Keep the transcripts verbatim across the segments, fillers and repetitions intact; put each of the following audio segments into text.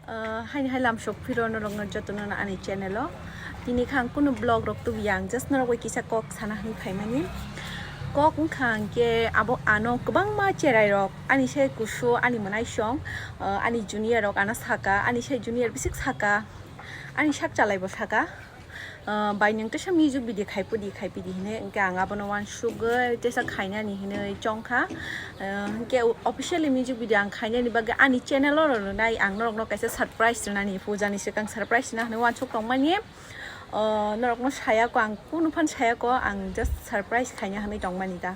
Ah, haini hai lam sok phiro norokno jotono ani channel o. Tini kha ang kunu vlog rok tubi ang, just norok bai kisa kok sana hwnwi phaimani. Kok wngkha ang khe abo ano kwbangma cherai rok, ani se kusu, ani mwnaisong, ah, ani junior rok ano saka, ani se junior bisik saka, ani sak chalai bo saka. Ah, bai nwng teisa music video khai pudi, khai pidi hine, hwnkhe ang abono uansugwi teisa khainani hinwi chongkha. Ah, hwnkhe officially music video ang khainani bagwi ani channel o rwnai ang norokno kaisa surprise rwnani, puja ni swkang surprise rwna hinwi uansuk tongmani. Ah, norokno sayako, ang kunu phan sayako, ang just surprise khaina hinwi tongmani ta.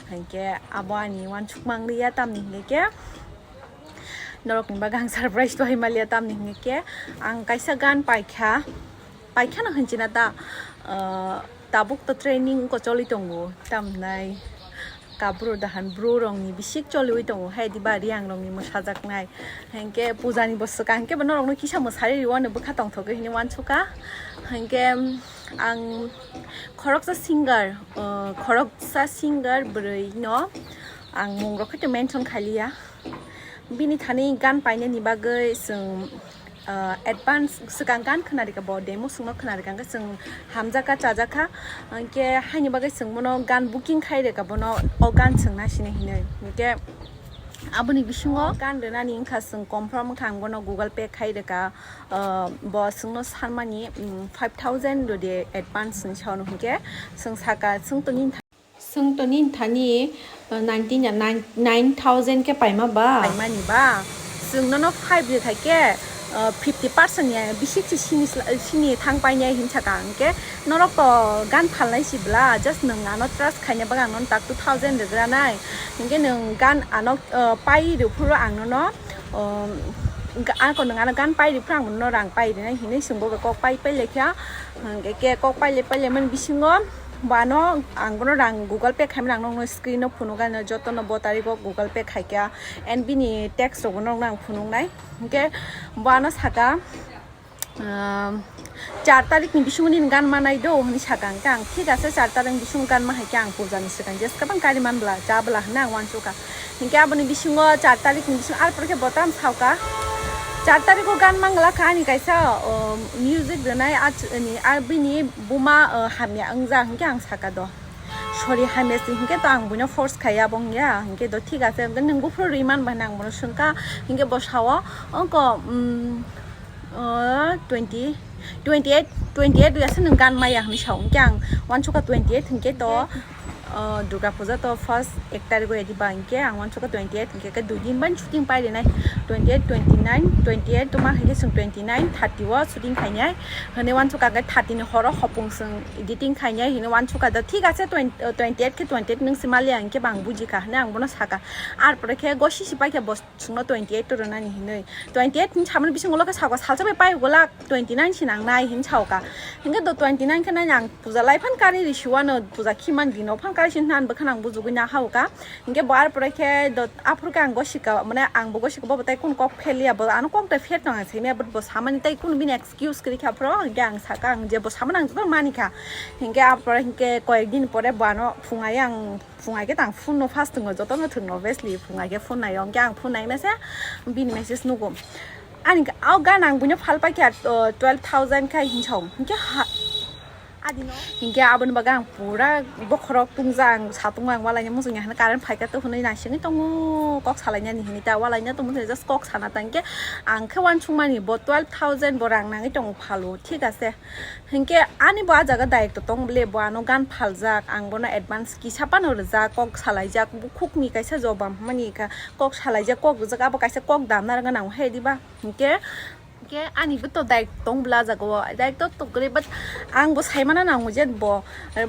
Hwnkhe abo ani uansuk mangliya, tamni hwnkhe norokni bagwi ang surprise to hai maliya, tamni hwnkhe ang kaisa gan paikha. Paikha no hinchina ta, ah, tabuk to training ko choli tongo, tamnai kabru dahan bru rongni bisik choliwi tongo, hai diba Riang rongni mwsajaknai. Hwnkhe puja ni bo swkang khe bo norokno kisa mwsari rwano bwkha tongthogwi hinwi uansukha. Hwnkhe ang khoroksa singer, ah, khoroksa singer bwrwi no ang mung rok khe to mention khailiya. Bini thani gan painani bagwi chwng, ah, advance swkang gan khwnarikha, bo demo swngno khwnarikha, hwnkhe chwng hamjakha, chajakha, hwnkhe haini bagwi chwng bono gan booking khai rikha, bono o gan chwngna sini hinwi. Hwnkhe aboni bisingo gan rwnani wngkha, chwng confirm wngkha, ang bono Google Pay khai rikha, ah, bo chwngno sanmani, mm, five thousand rwdi advance hinwi sao, hwnkhe chwng saka chwng to nini Chwng to nini thani, uh, nineteen ya, nine, nine thousand khe paima ba? Paimani ba? Chwng nono five rwkha khe, uh, fifty percent ya, bisik se sini sla-, sini thang painai hinwi sakha, hwnkhe norok to gan phalnai si bla, just nwng ano trust khaina bagwi ang nono tak two thousand rwgranai, hwnkhe nwng gan ano, uh, pai rw phuru ang nono, um, ga-, ako nwng ano gan pai rw phuru ang nono rang pai rwnai hinwi chwng bo bai kok pai pai laikha, hwnkhe khe kok pai lai pai lai mani bisingo, Bo ano ang bono rang Google Pay khaimani, ang nokno screen o phunukgwi, ano jotono bo tariko Google Pay khaikha, and bini text rokbo nokno ang phunuknai. Hinkhe bo ano saka, um, char tarikni bisingo nini gan manai do hinwi saka, hinkhe ang thik ase, char tarikni bisingo gan ma hai khe ang puja ni swkang jeska bang kari man bla cha bla hinwi ang uansukha. Hinkhe aboni bisingo char tarikni bisingo, ar pore khe bo tamo saoka, char tariko gan mangla kha ani kaisa, o, music rwnai ach-, ani, a bini buma, o, hamya wngjak hinkhe ang saka do. Sorry, hamya se hinkhe to ang buino force khaiya bo wngya, hinkhe do thik ase, hinkhe nwng buphuru rwi man bai hinwi ang bono swngkha, hinkhe bo sao, ongko, um, o, twenty, twenty eight, twenty eight ya se nwng gan maya hinwi sao, hinkhe ang uansukha twenty eight hinkhe to, o, Durga Puja to first ek tariko ya diba, hinkhe ang uansukha twenty eight, hinkhe khe dui din bai shooting pai rinai, twenty eight, twenty nine, twenty eight to ma hinkhe chwng twenty nine, thirty o shooting khainai, hinwi uansukha, hinkhe thirty ni horo hopung chwng editing khainai hinwi uansukha, do thik ase, twenty, twenty eight khe twenty eight nwng se maliya hinkhe bo ang bujikha hinwi ang bono sakha, ar pore khe gosi se paikha bo. Chwngno twenty eight to rwnani hinwi. Twenty eight hinwi samani bisingo ulo khe saka salsa bai pai ugo lak twenty nine se nangnai hinwi saoka. Hinkhe do twenty nine khe nai ang puja lai phan kari risi uano puja khiman dino phan kari sin hinwi bwkhano ang bujugwi naha uka. Hinkhe bo ar pore khe do aphuru khe ang gosika mane ang bo gosika bo tai kun kok pheliya bo ano kok tai pher tong ang saimaya bo samani tai kun bini excuse kwrwi kha aphuru hinkhe ang saka ang je bo samani ang joto manikha. Hinkhe aphuru hinkhe koyek din pore bo ano phungai ang Phung hai khe tang phone no first thwngo jotono thwng obviously phung hai khe phone nai o, hwnkhe ang phone nai masa bini message nugo. Ani o gan ang buino phal pai khe, uh, twelve thousand khai hinwi sao. Hwnkhe ha, adino. Hwnkhe aboni bagwi ang pura bokhorok tungja ang satung ang walaina muchungya hwnwi current phai khe to hwnwi naisingwi tongo kok salainani hinwi ta walaina tongmani just kok sana ta hwnkhe ang khe uansukmani bo twelve thousand bo rang nangwi tongo phalo thik ase. Hinkhe ani bo ah jaga direct tong bole, bo ano gan phaljak, ang bono advance kisa phano rwjak, kok salaijak, bukhukni kaisa jobam hwnmani kha, kok salaijak, kok rwjak, abo kaisa kok damna rwgwi nango he diba? Hinkhe, hinkhe ani bo to direct tong bole ah jaga o, direct to tong kwrwi, but ang bo saimano nango je bo,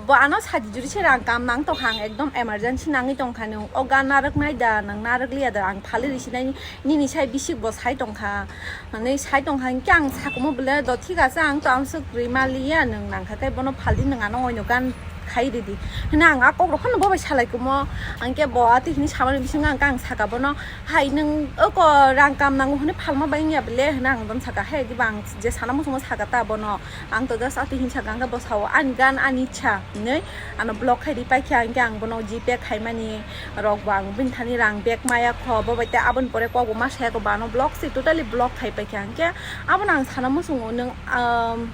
bo ano sadi juri se rang kam nang tongkha, ang ekdom emergency nangwi tongkha, nwng o gan narwknai da, nwng narwkliya da, ang phalwi risi nai. Nini sai bisik bo sai tongkha, hinwi sai tongkha, hinkhe ang sakumo bole do thik ase, ang to amswk rwi maliya, nwng nangkha khe bono phaldi, nwng ano oino gan khai ridi. Hwnwi ang a kok rok phano bo bai salai kumo. Ang khe bo atwi hwnwi samani bisingo ang khe ang saka bono, "Hai nwng oko rang kam nango hwnwi phalma bai wngya bele?" hwnwi ang bono saka. Hai diba ang je sana muchungo saka ta bono. Ang to just atwi hwnwi saka, ang khe bo sao ani gan ani ichha hwnwi ano block khai ri paikha, ang khe ang bono G pay khaimani rok bo ang bini thani rang back maya kho, bo bai tei aboni pore kok bo ma saya kho, bo ano block se totally block khai paikha. Ang khe abono ang sana muchungo nwng, um,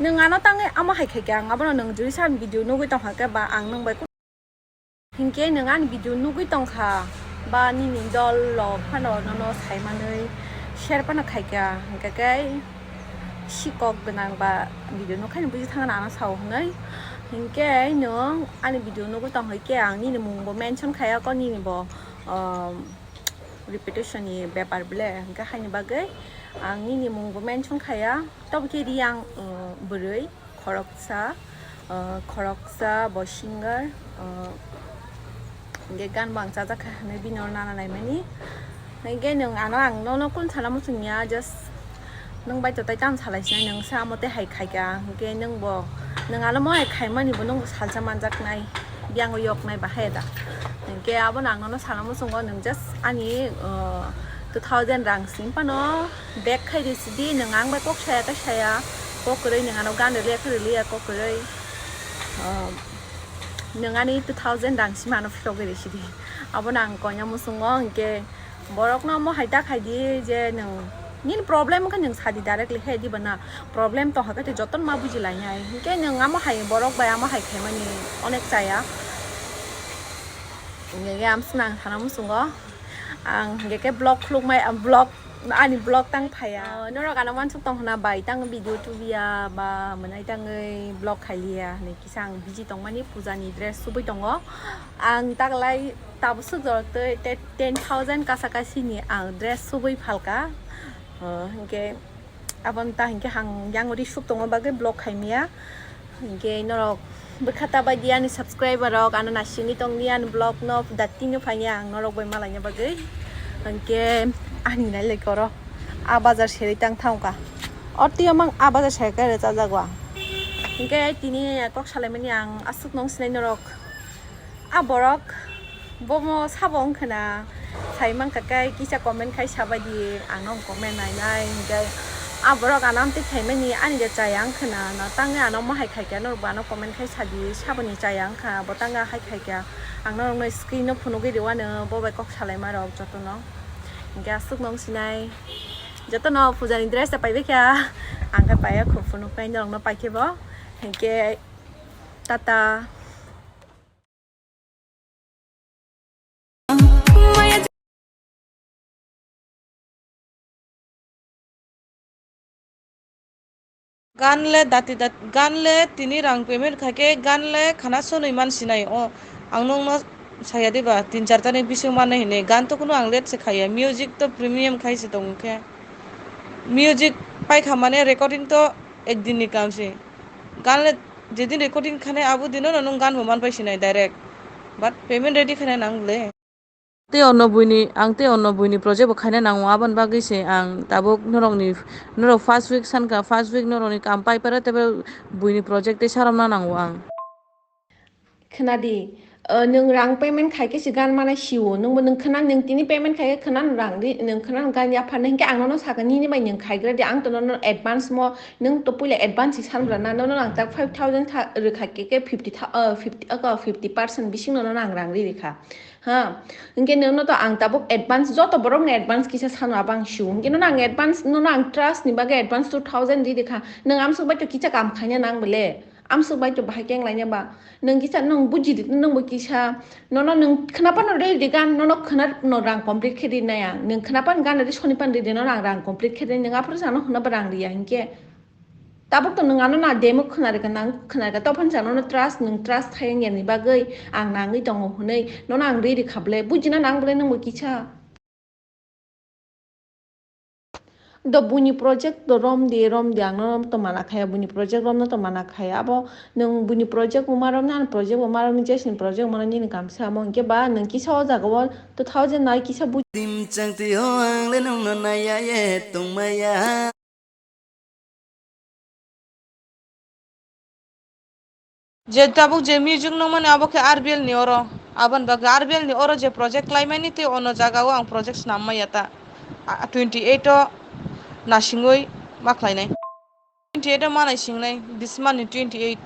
Nwng ano tangwi amo hai khaikha, ang abono nwng juri sani video nugwi tongkha khe ba ang nwng bai kuk-, hinkhe nwng ani video nugwi tongkha ba nini dol rok phano nono sai manwi share phano khaikha, hinkhe khe sikok gwnang ba video nukhaini buji thangna ano sao hwnwi. Hinkhe nwng ani video nugwi tongkha khe ang nini mungbo mention khaiya kho, nini bo, um, reputation ni bepar bele, hinkhe haini bagwi ang nini mungbo mention khaiya. Tobo khe Riyang, uh, bwrwi khoroksa, uh, khoroksa bo singer, uh, hinkhe gan bo ang chajak kha hwnwi bini oro nana naimani. Hinkhe nwng ano ang nono kunu sana muchungya, just nwng bai to tai tamo salai sinai, nwng sa amo tei hai khaikha, hinkhe nwng bo, nwng ano mo hai khaimani bo nwng salsa manjaknai, biyang o yoknai bahai da. Hinkhe abono ang nono sana muchungo, nwng just ani, uh, two thousand rang simi phano back khai di sidi, nwng ang bai kok saya khe saya, kok kwrwi nwng ano gan rwliya khe rwliya kok kwrwi, uh, nwng ani two thousand rang simi ano philogwi rw sidi. Abono ang koina muchungo, hinkhe borokno omo hai ta khai di je nwng nini problem wngkha nwng sa di directly he diba na, problem tongkha khe jotono ma buji lainai, hinkhe nwng amo hai borok bai amo hai khaimani onek chaya. Hinkhe amswkno ang sana muchungo, ang hinkhe khe vlog khulukmai, vlog, ani vlog tang phaiya. Norok ano uansuk tong hwna bai tang video tubiya ba mwnai tangwi vlog khailiya hinwi kisa ang busy tongmani, pujani dress subui tongo. Ang taklai tabuk swk jorok tei, tei ten thousand kasa kasini ang dress subui phalka. Uh, hinkhe aboni ta hinkhe ang yang ri suk tongma bagwi vlog khaimya. Hinkhe norok bwkha ta bai di ani subscriber rok, ano nasingwi tong di ani vlog no datino phaiya ang norok bai malaina bagwi. Hinkhe ani nai lai koro a bazar seri tang thangkha. Ortio mang a bazar seri khe rwchajak o ang. Hinkhe tini kok salaimani ang aswk nong sinai norok. A borok bomo sabo wngkha na, sai mankha khe kisa comment khai sabaidi, ang nong comment nainai, hinkhe a borok ano amtwi khaimani ani de chaya wngkha na, na tangwi ano mohai khaikha, norokbo ano comment khai sadi, saboni chaya wngkha, bo tangwi hai khaikha, ang norokno screen no phunugwi rwano, bo bai kok salaima rok jotono, hinkhe aswk nong sinai, jotono pujani dress ta paibaikha, ang khe paiya, khub phunuknai norokno paikhe bo, hinkhe tata. Gan le dati dat-, gan le tini rang payment khaikhe gan le khana sonwi man sinai o. Ang nokno saya diba tin char tani bising manwi hinwi. Gan to kuno ang late se khaiya. Music to premium khai se tongo khe. Music paikha mane recording to ek din ni kam se. Gan le jedin recording khanai abo dino no nwng gan bo man pai sinai direct. But payment ready khaina nang le. Tei ono buini, ang tei ono buini project bo khaina nango, aboni bagwi se ang tabuk norokni, norok first week sankha, first week norokni kam pai pare, tei buini project tei saromna nango ang. Khwnadi, uh, nwng rang payment khai khe se gan mana sio, nwngbo nwng khwna, nwng tini payment khai khe khwna rang di, nwng khwna gan yapharna hinkhe ang nono sakha nini bai nwng khaigra di, ang to nono advance mo, nwng to puila advance si sanbra na, nono ang tak five thousand tha-, rwkha khe, khe fifty tha-, uh, fifty, uh, fifty percent bising nono ang rang ri rikha. Ha, hinkhe nono to ang tabuk advance, joto borokni advance kisa sano abo ang sio. Hinkhe nono ang advance, nono ang trust ni bagwi advance two thousand ri rikha. Nwng amswk bai to kisa kam khaina nang bele. Amswk bai to bahai keng laina ba. Nwng kisa nwng buji di, nwng bo kisa. Nono nwng khwna phano ri di gan, nono khwna no rang complete khe ri nai ang. Nwng khwna phano gan ri soni phano ri di, nono ang rang complete khe ri, nwng aphuru sa no hwnba rang ri ya hinkhe. Tabuk to nwng ano na demo khwnarikha, nang khwnarikha, tophan sa nono trust, nwng trust khai wngya ni bagwi ang nangwi tongo hwnwi, nono ang ri rikha bwle, bujina nang bwle nwngbo kisa. Do buini project do rom di, rom di, ang no to mana khaya, buini project rom no to mana khaya, abo nwng buini project bo ma rom na, ani project bo ma rom ni, jesini project mano nini kam se amo, hinkhe ba nwng kisa o jaga o two thousand nai kisa buj- Dim chang twi o ang le nwng no naiya ye tongmaya. Je tabuk je music nungmani abo khe R B L ni oro. Aboni bagwi R B L ni oro je project khlaimani tei ono jagao ang project snam maya ta. A, twenty eight o nasingwi ma khlainai. Twenty eight o ma naisingnai, this month ni twenty eight.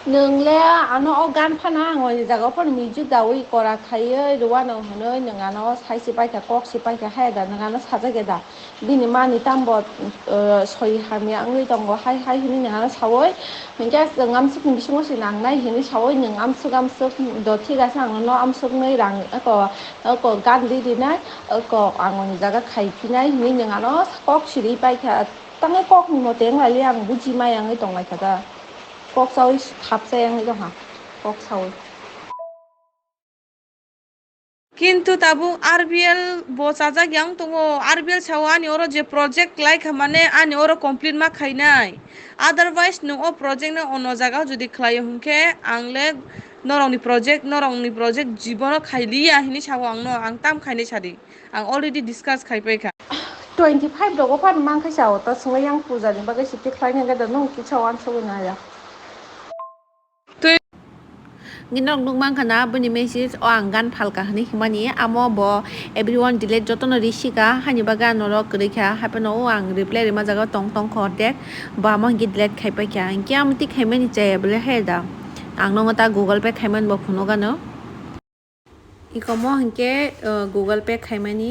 Nwng le ano o gan phano ang o jaga o phano music dawi kora khaiwi rwano hwnwi nwng ano sai se paikha, kok se paikha, haya da nwng ano sajak ya da? Bini mani tambo, eh, soi hamya wngwi tongo, hai hai hwnwi nwng ano saui, hinkhe chwng amsukni bisingo se nangnai hwnwi saui nwng amsuk amsuk do thik ase, ang nono amsuknwi rang eko, eko gan di rinai, eko ang oni jaga khai phinai hwnwi nwng ano kok siri paikha. Tangwi kokni mote wng lai le ang buji maya wngwi tong lai kha da. Kok saui thapsa wngwi tong kha, kok saui. Kintu tabuk R B L bo chajak ya wng tongo, R B L sao ani oro je project lai kha mane ani oro complete ma khainai. Otherwise nwng o project no ono jaga o jodi khlaio hwnkhe ang le norokni project, norokni project jibono khailiya hinwi sao ang no, ang tam khainai sadi. Ang already discuss khai paikha. Twenty five rogo phano mankha sao, ta swngwi yang puja ni bagwi se tikhlai nangkhe da, nwng kisa wansugwi naya. Twi- Norok nukmankha na bini message o ang gan phalka hwnwi himani, amo bo everyone delete jotono risika, haini bagwi ang norok kwrwikha, hapheno o ang reply rima jaga tong tongkha ordek, bo amo hinkhe delete khai paikha, hinkhe amo tik khaimani chaya bwle hai da, ang nokno ta Google Pay khaimani bo phunukgano. Ikomo hinkhe, uh, Google Pay khaimani.